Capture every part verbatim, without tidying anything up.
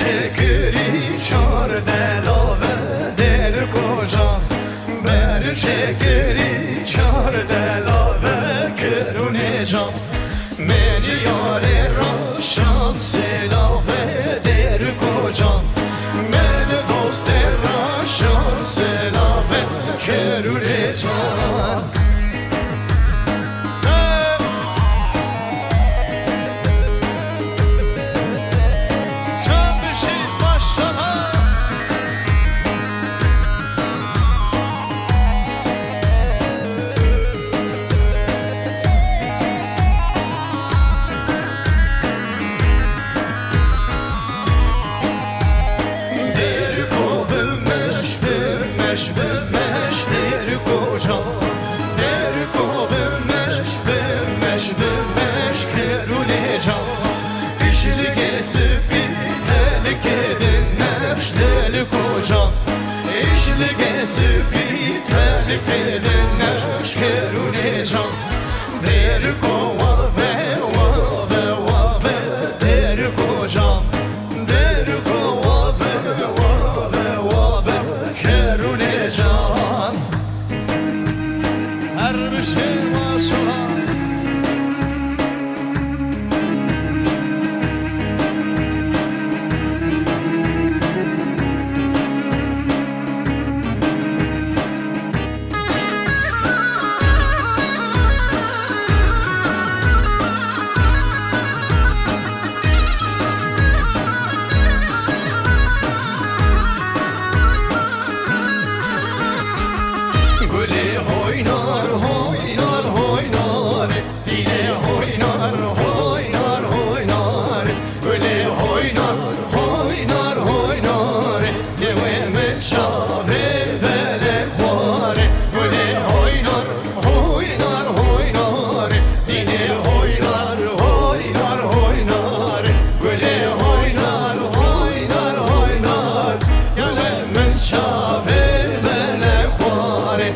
Kirî çar delave der kocan, ber çekirî çar delave kirûnê can. Me diyarê raşan selave der kocan, me dostê raşan selave kirûnê can. Deriko bimeş, bimeş, bimeş, deriko can. Deriko bimeş, bimeş, bimeş, kerûnê can. Îşligê spî telikê bineş, deriko can. Îşligê spî telikê bineş, kerûnê can. Deriko wave, wave, wave, deriko can. Deriko wave, wave, wave, kerûnê can. Her bir şey maşallah. Gulê hoynar, hoynar, hoynar. Dînê hoynar, hoynar, hoynar. Gulê hoynar, hoynar, hoynar. Newê min çavê belê xwarê. Gulê hoynar, hoynar, hoynar. Dînê hoynar, hoynar, hoynar. Gulê hoynar, hoynar, hoynar. Newê min çavê belê xwarê.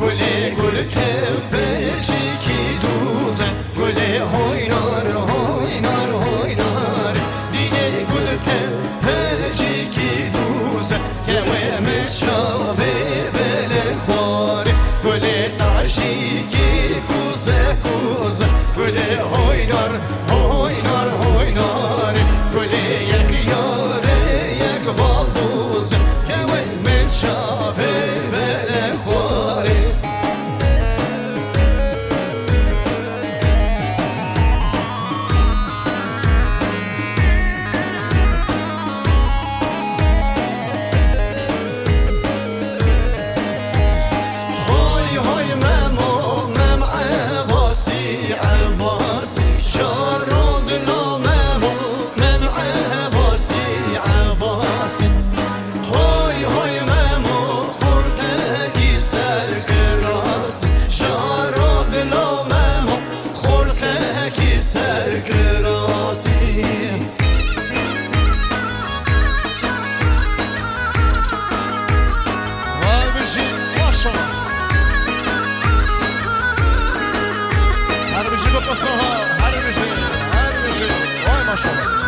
Gulê gul tev pecikî dûz e. Gulê hoynar, hoynar, hoynar. Dînê gul tev pecikî dûz e. Kewê min çavê belê xwarê. Gulê taşîkî kuze kuze. Gulê hoynar, hoynar, hoynar. Gulê yek yarê yek baldûz. Kewê min çavê belê xwarê. Hoy, hoy, Memo, Mem Ebasî, Ebasî, şaro dilo Memo, Mem Ebasî, Ebasî. Hoy, hoy, Memo, xortekî serkiras, şaro dilo Memo, xortekî serkirasî. Vay bijî, maşallah. Her bijî bi qisa ha, her bijî, her bijî. Vay maşallah.